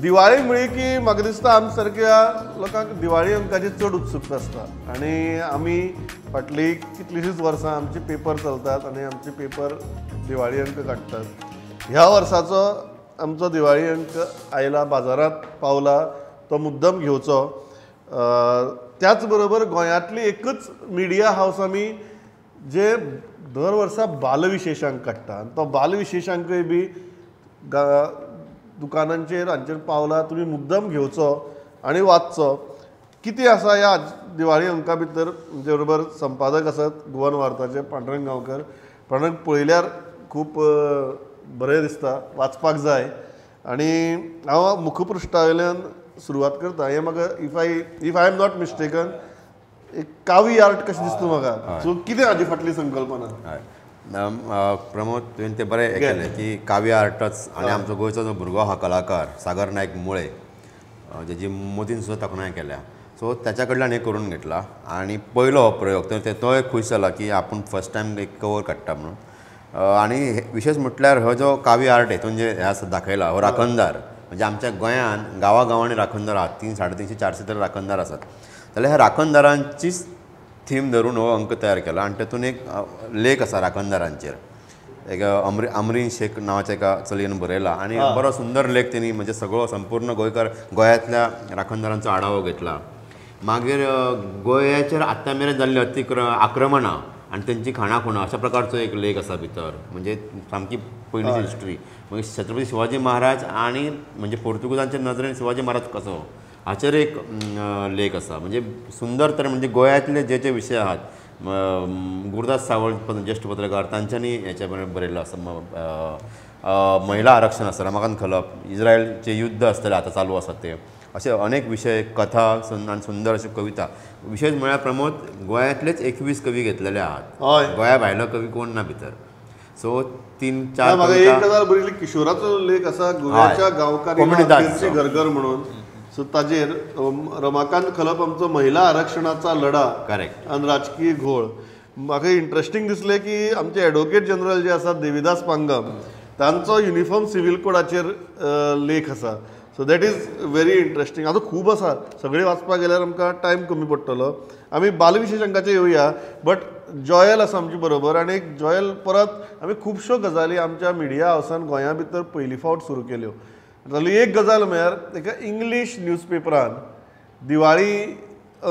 दिवाळी म्हळी की म्हाका दिसता आम सारक्या लोकांक दिवाळी अंकाची चड उत्सुकता आसता आनी आमी फाटलीं कितलींशींच वर्सां आमचे पेपर चलतात आनी आमचे पेपर दिवाळी अंक काडटात. ह्या वर्साचो आमचो दिवाळी अंक आयला, बाजारांत पावला, तो मुद्दम घेवचो. त्याच बरोबर गोंयांतली एकच मिडिया हावस आमी जे दर वर्सा बालविशेशांक काडटा आनी तो बालविशेशांकय बी दुकानांचेर हांचेर पावला, तुमी मुद्दम घेवचो आनी वाचचो. कितें आसा ह्या दिवाळी अंका भितर आमचे बरोबर संपादक आसात गोवन वार्ताचे पांडुरंग गांवकर. पांडुरंग, पळयल्यार खूब बरें दिसता, वाचपाक जाय. आनी हांव मुखपृश्ठा वयल्यान सुरवात करता. हें म्हाका if I am not mistaken एक कावी आर्ट कशें दिसता म्हाका. सो कितें हाजी फाटली संकल्पना? प्रमोद, तुवें तें बरें हें केलें की काव्य आर्टच. आनी आमचो गोंयचो जो भुरगो आहा कलाकार सागर नायक मुळे, जेजी मोदीन सुद्दां तोखणाय केल्या, सो ताच्या कडल्यान हें करून घेतला आनी पयलो हो प्रयोग, तोय खूश जाला की आपूण फर्स्ट टायम एक कवर काडटा म्हणून. आनी विशेश म्हटल्यार हो जो काव्य आर्ट हेतून जे हें आसा दाखयला, हो राखणदार, म्हणजे आमच्या गोंयांत गांवागांवांनी राखणदार आहात, 300, 350, 400 तरी राखणदार आसात. जाल्यार ह्या राखणदारांचीच थीम धरून हो अंक तयार केला आनी तातूंत एक लेख आसा राखणदारांचेर, एक अमरीन शेख नांवाच्या एका चलयेन बरयला आनी बरो सुंदर लेख तेणी, म्हणजे सगळो संपूर्ण गोंयकार गोंयांतल्या राखणदारांचो आढावो घेतला. मागीर गोंयाचेर आत्तां मेरेन जाल्ली आक्रमणां आनी तेंची खाणां खुणां अशा प्रकारचो एक लेख आसा भितर, म्हणजे सामकी पयलींची हिस्ट्री. मागीर छत्रपती शिवाजी महाराज आनी म्हणजे पोर्तुगीजांच्या नदरेन शिवाजी महाराज कसो, हाचेर एक लेख आसा. म्हणजे सुंदर तरेन, म्हणजे गोंयांतले जे जे विशय आहात, गुरुदास सावळ ज्येश्ठ पत्रकार तांच्यांनी हेच्या बरयल्लो आसा. महिला आरक्षण आसा, रमाकांत खलप, इस्रायलचें युद्ध आसतलें आतां चालू आसा तें, अशे अनेक विशय, कथा आनी सुंदर अश्यो कविता. विशेश म्हळ्यार प्रमोद, गोंयांतलेच 21 कवी घेतलेले आहात, गोंया भायलो कवी कोण ना भितर. सो 3, 4 म्हाका एक गजाल बरयली, किशोराचो लेख आसा गोव्याच्या गांवकारी घरघर म्हणून. सो ताजेर रमाकांत खलप आमचो महिला आरक्षणाचा लढा, करेक्ट, आनी राजकीय घोळ. म्हाका इंट्रस्टींग दिसलें की आमचे एडवोकेट जनरल जे आसात देविदास पांगम, तांचो युनिफॉर्म सिव्हील कोडाचेर लेख आसा. So that is very interesting. आतां खूब आसा, सगळें वाचपाक गेल्यार आमकां टायम कमी पडटलो. आमी बालविशेशांकाचेर येवया, बट जॉयल आसा आमचे बरोबर. आनी एक जॉयल, परत आमी खुबश्यो गजाली आमच्या मिडिया हावसान गोंया भितर पयली फावट सुरू केल्यो. जाल्यार एक गजाल म्हळ्यार एका इंग्लीश न्यूजपेपरान दिवाळी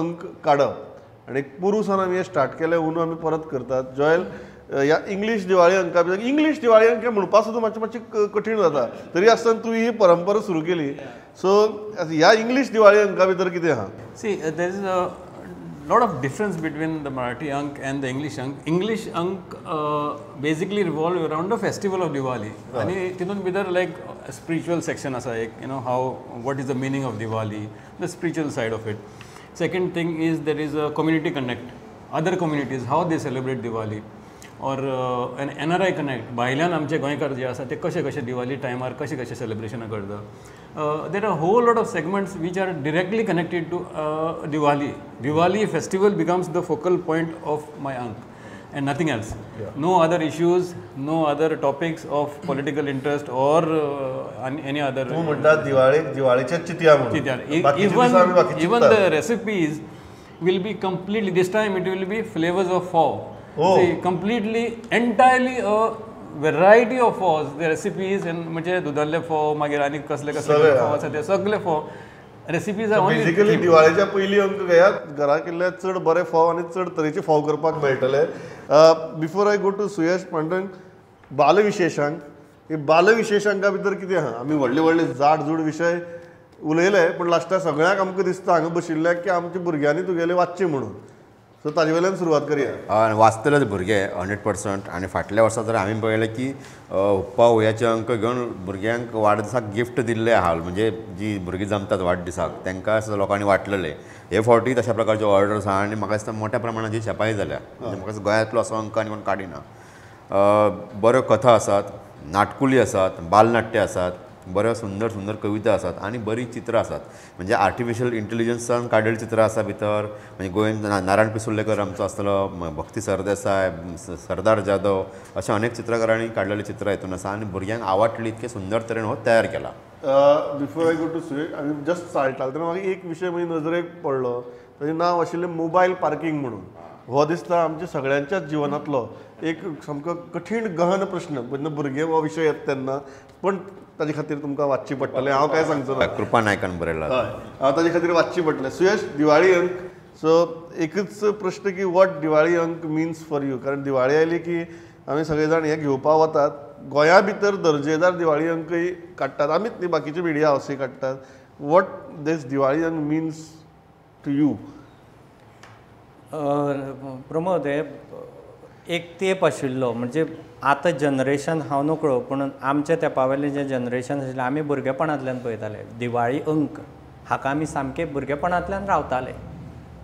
अंक काडप आनी पोरूं आमी हें स्टार्ट केलें, अंदू आमी परत करतात. जॉयल, ह्या इंग्लीश दिवाळी अंका भितर, इंग्लीश दिवाळी अंक म्हणपाक सुद्दां मातशें मातशें कठीण जाता, तरी आसतना तुवें ही परंपरा सुरू केली. सो ह्या इंग्लीश दिवाळी अंका भितर कितें आहा? See, there is a lot of difference between the Marathi Ank and the English Ank. English Ank basically revolve around the festival of Diwali. आनी तितून भितर लायक स्पिरिच्युअल सेक्शन आसा एक, you know how, what is the meaning of Diwali, the spiritual side of it. Second thing is there is a community connect, other communities how they celebrate Diwali, or an NRI connect, भायल्यान आमचे गोंयकार जे आसा ते कशे कशे दिवाली टायमार कशे कशे सेलिब्रेशनां करता. There are whole lot of segments which are directly connected to Diwali. Diwali festival becomes the focal point of my ank and nothing else. No other issues, no other topics of political interest or any other. तूं म्हणटा दिवाळेक दिवाळेचेच चिंतया म्हणून. Even even the recipes will be completely, this time it will be flavours of fow. Oh. See, completely, entirely a variety of fows, the recipes and म्हणजे दुधातले फोव, मागीर आनी कसले कसले फोव आसा ते सगळे फोव रेसिपीज are only. Basically दिवाळेच्या पयली अंक घेयात, घरा केल्ले चड बरे फोव आनी चड तरेचे फोव करपाक मेळटले. Before I go to Suyash Pandurang, बालविशेशांक, हे बालविशेशांका भितर कितें आहा? आमी व्हडले व्हडले जाड जूड विशय उलयले, पूण लास्टाक सगळ्यांक आमकां दिसता हांगा बशिल्ल्याक की आमच्या भुरग्यांनी तुगेले वाचचें म्हणून. सो ताजे वयल्यान सुरवात करया. वाचतलेच भुरगे 100%. आनी फाटल्या वर्सा तर आमी पळयलें की हुप्पा हुयाचे अंक घेवन भुरग्यांक वाडदिसाक गिफ्ट दिल्ले आहा, म्हणजे जी भुरगीं जमतात वाडदिसाक तांकां लोकांनी वांटलेले. हे फावटी तशा प्रकारच्यो ऑर्डर्स आहा आनी म्हाका दिसता मोठ्या प्रमाणात जी छपाई जाल्या, म्हणजे म्हाका गोंयांतलो असो अंक आनी कोण काडिना. बऱ्यो कथा आसात, नाटकुली आसात, बालनाट्य आसात, बऱ्यो सुंदर सुंदर कविता आसात आनी बरीं चित्रां आसात. म्हणजे आर्टिफिशियल इंटेलिजन्सान काडलेलीं चित्रां आसा भितर. म्हणजे गोविंद नारायण पिसुर्लेकर आमचो आसतलो, भक्ती सरदेसाय, सरदार जाधव, अशा अनेक चित्रकारांनी काडलेलीं चित्रां हितून आसा आनी भुरग्यांक आवडटली इतके सुंदर तरेन हो तयार केला. Before I go to Suyesh, आमी जस्ट चालटाले तेन्ना म्हाका एक विशय म्हजे नजरेक पडलो, ताजें नांव आशिल्लें मोबायल पार्किंग म्हणून. हो दिसता आमच्या सगळ्यांच्याच जिवनांतलो एक सामको कठीण गहन प्रश्न. जेन्ना भुरगे हो विशय येता तेन्ना, पण ताजे खातीर तुमकां वाचची पडटलें. हांव काय सांगचो ना, कृपा नायकान बरयला. हय, हांव ताजे खातीर वाचची पडटलें. सुयश, दिवाळी अंक, सो एकच प्रश्न की what Diwali Ank means for you? कारण दिवाळी आयली की आमी सगळे जाण हें घेवपाक वतात. गोंया भितर दर्जेदार दिवाळी अंकय काडटात आमीच न्ही, बाकीचे मिडिया हावसूय काडटात. What this Diwali Ank means to you? Pramod, हे एक तेप आशिल्लो, म्हणजे आतां जनरेशन हांव नकळो, पूण आमच्या तेंपा वयलें जें जनरेशन आशिल्लें आमी भुरगेपणांतल्यान पळयताले दिवाळी अंक. हाका आमी सामके भुरगेपणांतल्यान रावताले.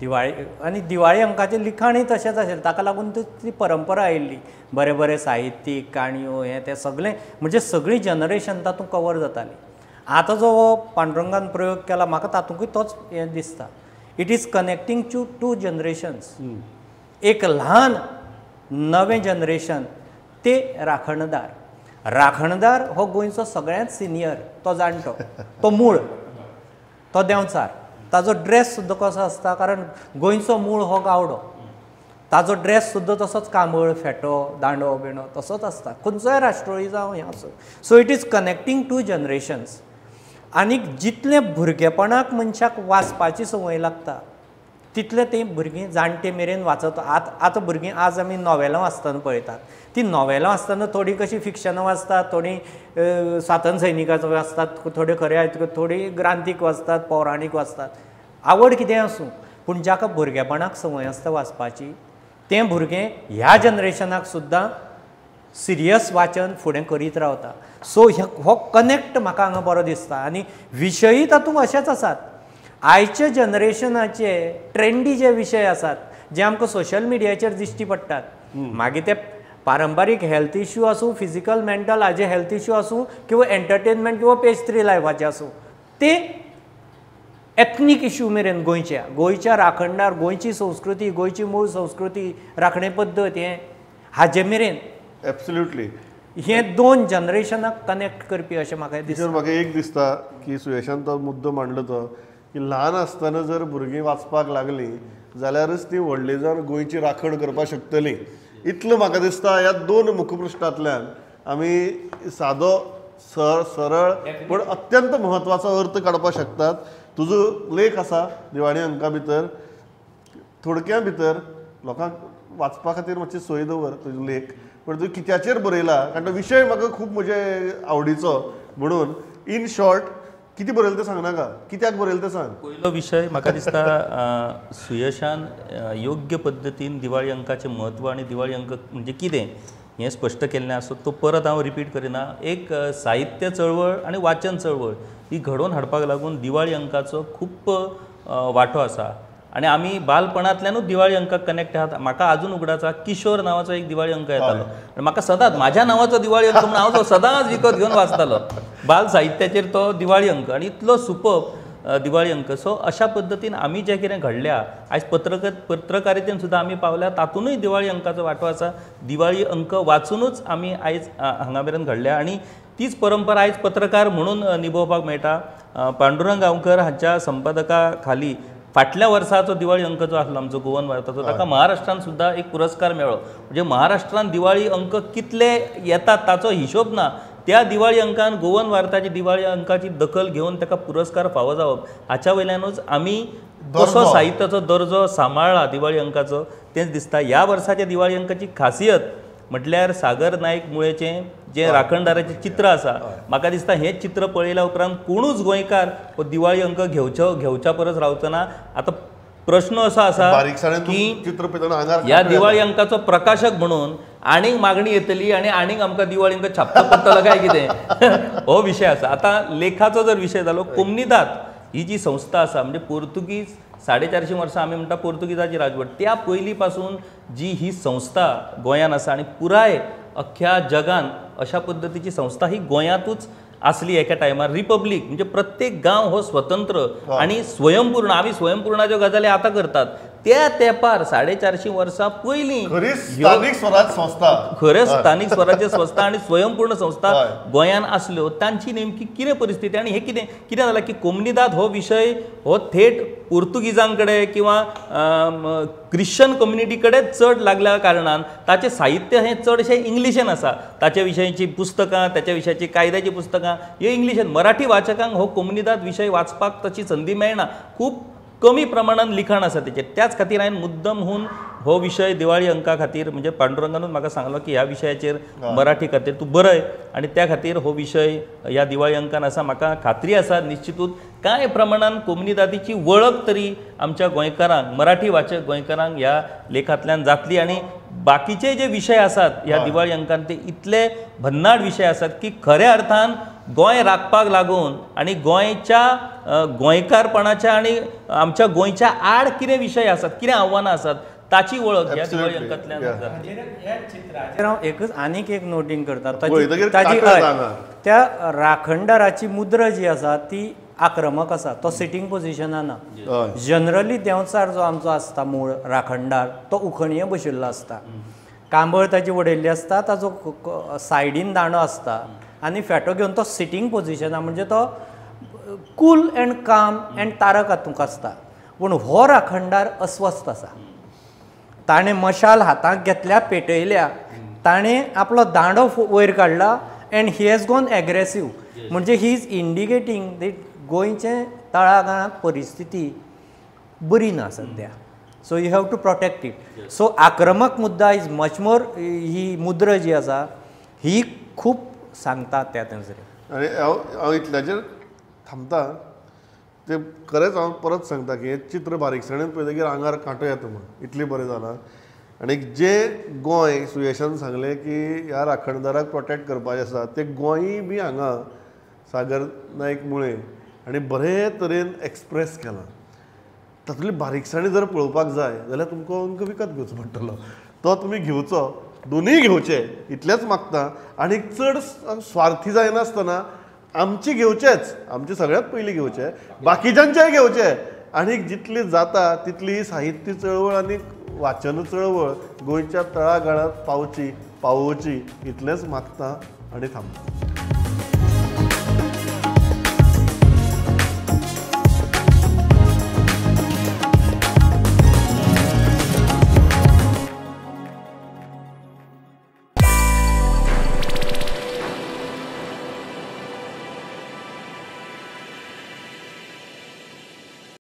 दिवाळी आनी दिवाळी अंकाचें लिखाणूय तशेंच आशिल्लें, ताका लागून ती परंपरा आयिल्ली. बरे बरे साहित्यीक काणयो हें तें सगळें, म्हणजे सगळीं जनरेशन तातूंत कवर जातालीं. आतां जो हो पांडुरंगान प्रयोग केला म्हाका तातूंकय तोच हें दिसता. It is connecting to two generations. एक ल्हान नवें जनरेशन ते राखणदार. राखणदार हो गोंयचो सगळ्यांत सिनियर, तो जाणटो, तो मूळ, तो देंवचार. ताजो ड्रेस सुद्दां कसो आसता, कारण गोंयचो मूळ हो गावडो, ताजो ड्रेस सुद्दां तसोच कांबळ, फेटो, दांडो बिंडो तसोच आसता, खंयचोय राष्ट्रोळी जावं हें आसूं. So it is connecting two generations. आनीक जितलें भुरगेपणाक मनशाक वाचपाची संवय लागता तितलें तीं भुरगीं जाणटे मेरेन वाचत. आतां भुरगीं आज आमी नॉवेलां वाचतना पळयतात, ती नॉवेलां वाचतना थोडीं कशीं फिक्शनां वाचतात, थोडीं सातन सैनिकाचो वाचतात, थोड्यो खरें, थोडीं ग्रांथीक वाचतात, पौराणीक वाचतात. आवड कितेंय आसूं, पूण जाका भुरगेपणाक संवय आसता वाचपाची तें भुरगें ह्या जनरेशनाक सुद्दां सिरियस वाचन फुडें करीत रावता. सो हो कनेक्ट म्हाका हांगा बरो दिसता. आनी विशयी तातूंत अशेच आसात, आयच्या जनरेशनाचे ट्रेंडी जे विशय आसात जे आमकां सोशल मिडियाचेर दिश्टी पडटात, मागीर ते पारंपारीक हेल्थ इश्यू आसूं, फिजिकल मेंटल हाजे हेल्थ इश्यू आसूं, किंवा एंटरटेनमेंट किंवा पेज 3 लायफाचे आसूं, ते एथनीक इश्यू मेरेन गोंयच्या गोंयच्या राखणदार, गोंयची संस्कृती, गोंयची मूळ संस्कृती, राखणे पद्दत, हें हाजे मेरेन एब्सोल्युटली हे दोन जनरेशनाक कनेक्ट करपी अशें म्हाका दिसता. म्हाका एक दिसता की सुयेशान तो मुद्दो मांडलो तो की ल्हान आसतना जर भुरगीं वाचपाक लागलीं जाल्यारच ती व्हडली जावन गोंयची राखण करपाक शकतलीं. इतलो म्हाका दिसता ह्या दोन मुखपृश्ठांतल्यान आमी सादो सरळ पूण अत्यंत म्हत्वाचो अर्थ काडपाक शकतात. तुजो लेख आसा दिवाळी अंका भितर, थोडक्या भितर लोकांक वाचपा खातीर मातशी सोय दवर तुजो लेख, पण तुवें कित्याचेर बरयला, कारण तो विशय म्हाका खूब म्हजे आवडीचो म्हणून इन शॉर्ट कितें बरयलें तें सांगनाका, कित्याक बरयलें तें सांग. पयलो विशय म्हाका दिसता सुयशान योग्य पद्दतीन दिवाळी अंकाचें म्हत्व आनी दिवाळी अंक म्हणजे कितें हें स्पश्ट केल्लें आसा, तो परत हांव रिपीट करिना. एक साहित्य चळवळ आनी वाचन चळवळ ही घडोवन हाडपाक लागून दिवाळी अंकाचो खूब वांटो आसा आनी आमी बालपणांतल्यानूच दिवाळी अंकाक कनेक्ट आहात. म्हाका आजून उगडास आसा, किशोर नांवाचो एक दिवाळी अंक येतालो आनी म्हाका सदांच म्हाज्या नांवाचो दिवाळी अंक म्हणून हांव तो सदांच विकत घेवन वाचतालो. बाल साहित्याचेर तो दिवाळी अंक आनी इतलो सुपर्ब दिवाळी अंक. सो अशा पद्दतीन आमी जें कितें घडल्या आयज पत्रकारितेन सुद्दां आमी पावल्या, तातूंतय दिवाळी अंकाचो वांटो आसा. दिवाळी अंक वाचुनूच आमी आयज हांगा मेरेन घडल्या आनी तीच परंपरा आयज पत्रकार म्हणून निभोवपाक मेळटा. पांडुरंग गांवकर हांच्या संपादका खाली फाटल्या वर्साचो दिवाळी अंक जो आसलो आमचो गोवन वार्ताचो, ताका महाराष्ट्रान सुद्दां एक पुरस्कार मेळ्ळो. म्हणजे महाराष्ट्रान दिवाळी अंक कितले येतात ताचो हिशोब ना, त्या दिवाळी अंकान गोवन वार्ताची दिवाळी अंकाची दखल घेवन ताका पुरस्कार फावो जावप हाच्या वयल्यानूच आमी कसो साहित्याचो दर्जो सांबाळ्ळा दिवाळी अंकाचो तेंच दिसता. ह्या वर्साच्या दिवाळी अंकाची खासियत म्हटल्यार सागर नायक मुळेचें जें राखणदाराचें चित्र आसा, म्हाका दिसता हें चित्र पळयल्या उपरांत कोणूच गोंयकार हो दिवाळी अंक घेवच्या परस रावचो ना. आतां प्रश्न असो आसा की ह्या दिवाळी अंकाचो प्रकाशक म्हणून आनीक मागणी येतली आनी आनीक आमकां दिवाळी अंक छापचो पडटलो काय कितें हो विशय आसा. आतां लेखाचो जर विशय जालो, कोमनिदाद ही जी संस्था आसा म्हणजे पोर्तुगीज 450 वर्सां आमी म्हणटा पोर्तुगीजाची राजवट, त्या पयलीं पासून जी ही संस्था गोंयांत आसा आनी पुराय अख्ख्या जगान अशा पद्दतीची संस्था ही गोंयांतूच आसली एका टायमार. रिपब्लीक म्हणजे प्रत्येक गांव हो स्वतंत्र आनी स्वयंपूर्ण, आमी स्वयंपूर्णाच्यो गजाली आतां करतात, त्या तेंपार 450 वर्सां पयलीं स्थानीक स्वराज संस्था, खरें स्थानीक स्वराज्य संस्था आनी स्वयंपूर्ण संस्था गोंयांत आसल्यो, तांची नेमकी कितें परिस्थिती आनी हें कितें कितें जालां की कोमुनिदाद हो विशय हो थेट पुर्तुगीजां कडेन किंवा क्रिश्चन कम्युनिटी कडेन चड लागल्या कारणान ताचें साहित्य हें चडशें इंग्लिशेन आसा. ताच्या विशयाची पुस्तकां, ताच्या विशयाची कायद्याचीं पुस्तकां ह्यो इंग्लिशेन. मराठी वाचकांक हो कोमुनिदाद विशय वाचपाक तशी संदी मेळना, खूब कमी प्रमाणान लिखाण आसा तेचेर. त्याच खातीर हांवें मुद्दम हून हो विशय दिवाळी अंका खातीर म्हणजे पांडुरंगानूच म्हाका सांगलो की ह्या विशयाचेर मराठी खातीर तूं बरय आनी त्या खातीर हो विशय ह्या दिवाळी अंकान आसा. म्हाका खात्री आसा निश्चितूच कांय प्रमाणान कोमुनिदादीची वळख तरी आमच्या गोंयकारांक, मराठी वाचक गोंयकारांक ह्या लेखांतल्यान जातली. आनी बाकीचे जे विशय आसात ह्या दिवाळी अंकान ते इतले भन्नाट विशय आसात की खऱ्या अर्थान गोंय राखपाक लागून आनी गोंयच्या गोंयकारपणाच्या आनी आमच्या गोंयच्या आड कितें विशय आसात, कितें आव्हानां आसात ताची वळख ह्या दिवाळी अंकांतल्यान जातली. चित्राचेर हांव एकच आनीक एक नोटींग करता, ताची त्या राखणदाराची मुद्रा जी आसा ती आक्रमक आसा, तो सिटींग पोजिशनान ना. जनरली देंवचार जो आमचो आसता मूळ राखणदार तो उखणये बशिल्लो आसता, कांबळ ताची वडयल्ली आसता, ताजो सायडीन दांडो आसता आनी फेटो घेवन तो सिटींग पोजिशना, म्हणजे तो कूल एंड काम एंड तारक हातूंक आसता. पूण हो राखणदार अस्वस्थ आसा, ताणें मशाल हातांत घेतल्या, पेटयल्या, ताणें आपलो दांडो वयर काडला and he has gone aggressive. म्हणजे he is indicating that गोंयचे तळागाळांत परिस्थिती बरी ना सद्या, so you have to protect it. So आक्रमक मुद्दा is much more, ही मुद्रा जी आसा ही खूब सांगता त्या नजरेन. आनी हांव इतल्याचेर थांबता, ते खरेंच हांव परत सांगता की हें चित्र बारीकसाणेन पळयतकीर आंगार कांटो येता म्हूण इतलें बरें जालां. आनी जे गोंय सुयेशान सांगलें की ह्या राखणदाराक प्रोटेक्ट करपाचें आसा, तें गोंय बी हांगा सागर नायक मुळे आनी बरे तरेन एक्सप्रेस केलां. तातूंतली बारीकसाणी जर पळोवपाक जाय जाल्यार तुमकां अंक विकत घेवचो पडटलो, तो तुमी घेवचो, दोनूय घेवचे इतलेंच मागता. आनी चड स्वार्थी जायनासतना आमची घेवचेच, आमचे सगळ्यांत पयलीं घेवचे, बाकीच्यांचेय घेवचे. आनी जितली जाता तितली साहित्य चळवळ आनी वाचन चळवळ गोंयच्या तळागाळांत पावची पावोवची इतलेंच मागता आनी थांबता.